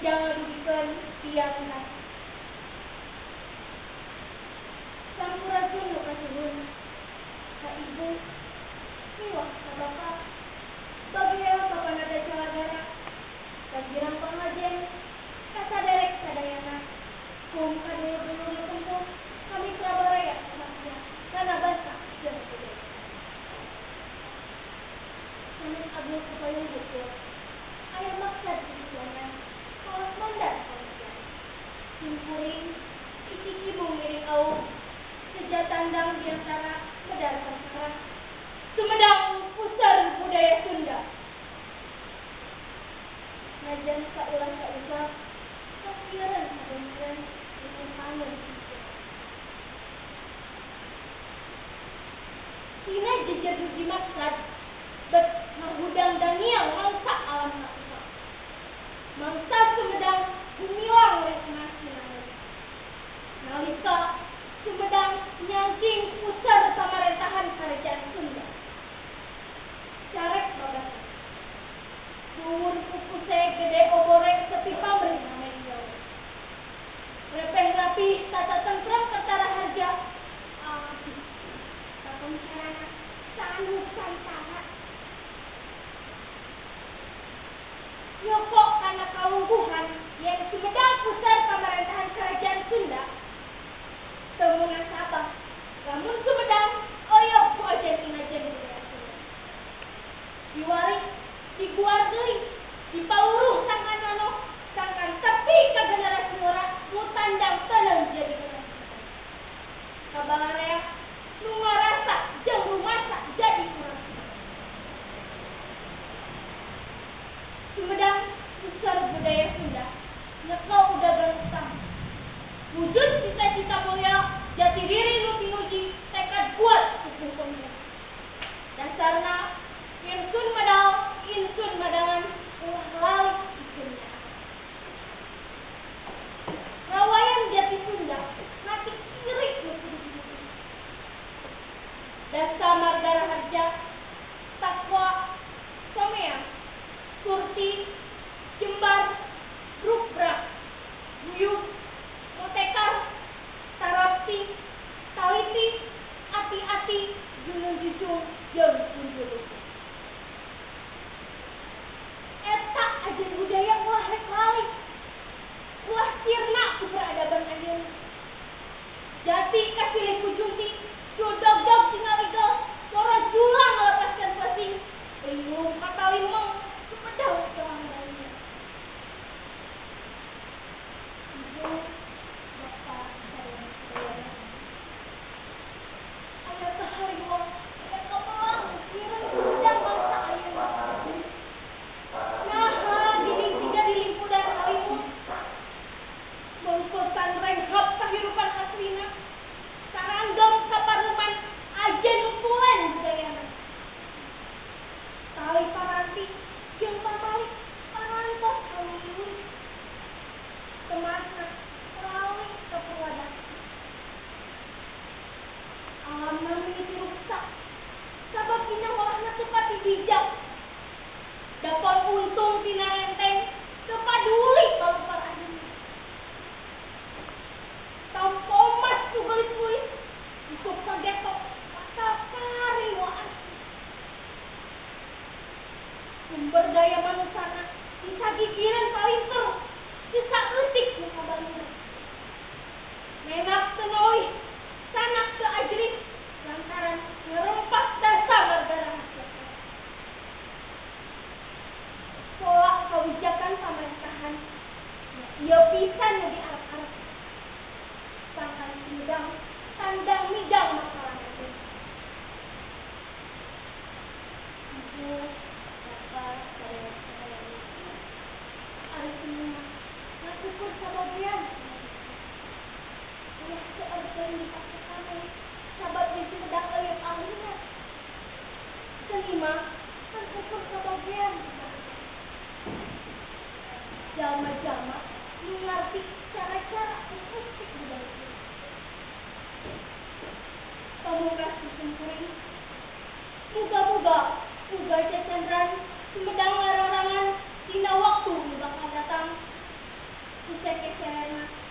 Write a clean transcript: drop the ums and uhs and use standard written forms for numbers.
Jangan dugikeun tiang tas. Sampurasun nu kasuhun ka ibu, miwah ka bapak, bagea ka panada calagara, ka girang pangajen, ka saderek sadayana, kum ka dulur-dulur nu tempuh, ka mitra baraya sabakya, kana basa jeung budaya. Sanes agung kapayung hukum, aya maksad tujuanna, kawas mandar pamikiran. Simkuring, icikibung ngiring aum, seja tandang biantara medar sangsara. Sumedang pusar budaya Sunda. Najan saulah sausap, kapieureun sabeungkeun jeung pangeun pikiran. Tina jejer nu dimaksad, bet ngahudang dangiang mangsa alam sakusa. Mangsa Sumedang gumilang resna sinangan. Nalika Sumedang nyangking pusar pamarentahan Kerajaan Sunda. Carek babasan. Dhuwur pupuse gede obore sepi pamrih ngamen gawe. Repeh rapi tata tentrem kertara harja. Aduh, papancarana sanusantara. Nyokok kana kalungguhan yen Sumedang pusar pamarentahan Kerajaan Sunda. Teu munasabah lamun Sumedang oyog ku ajen inajen budaya Sunda. Diwari, diguar deui, dipaluruh sangkan manok, sangkan tepi ka generasi ngora nu tandang teuleum jadi generasi. Kabalarea nu ngarasa jeung rumasa jadi urang. Sumedang pusar budaya Sunda, nyekel udagan utama. Wujud cita-cita mulia, jati diri nu pinuji, tekad kuat kukuh pemuda. Dasarna insun medal, insun madangan, ulah lali isunnya. Rawayan jati Sunda, hati iri nu kudu dinuji. Dasa marga raharja, takwa, somea, surti, jembar, rubrak, guyub, motekar, tarapti, taliti, ati-ati, junung jujung, jeung punjul. Eta ajen budaya ulah rek lali, ulah sirna ku peradaban ayeuna. Jati kasilih ku junti, jodog-dog tinggal igel, sora julang ngalepaskeun pesing, linglung katalimeng, Sumedang telah lainnya. Ibu, bapak, sadaya-sadayana. Aya kahariwang, rek kapelang mikireun Sumedang bangsa ayeuna. Naha geuning siga dilimpudan halimut. Bongkosan renghap kahirupan aslina. Saranggem kaparuman ajen nu tulen budayana. Tali paranti jeung pamali parantos alung-alung. Temasna ralik ka Purwadaksa. Alamna mimiti ruksak sabab dina walahna teu pati bijak. Dapon untung tina renteng teu paduli palupar ayeuna. Tampomas ku geulis-geulis isup kagetok bakal kariwa asli. Sumber daya manusana disagigireun palinter, disaeutik nu kabaluna. Menak teu nolih, sanak teu ajrih, lantaran ngerempas dasa marga rahasia. Pola kawijakan pamerintahan ieu pisan nu diarep-arep. Sangkan Sumedang tandang midang masalah itu. Ibu, bapak, sadaya-sadayana. Ari semua ngasukur sabagian. Ulah seueur teuing dipake kami, sabab di Sumedang euyeut ahlina. Seni mah kan ukur sabagian. Jalma-jalma nu ngarti cara-cara usik budaya. Pamungkas simkuring, muga-muga uga cacandran Sumedang ngararangan dina waktu nu bakal datang. Cewek mah.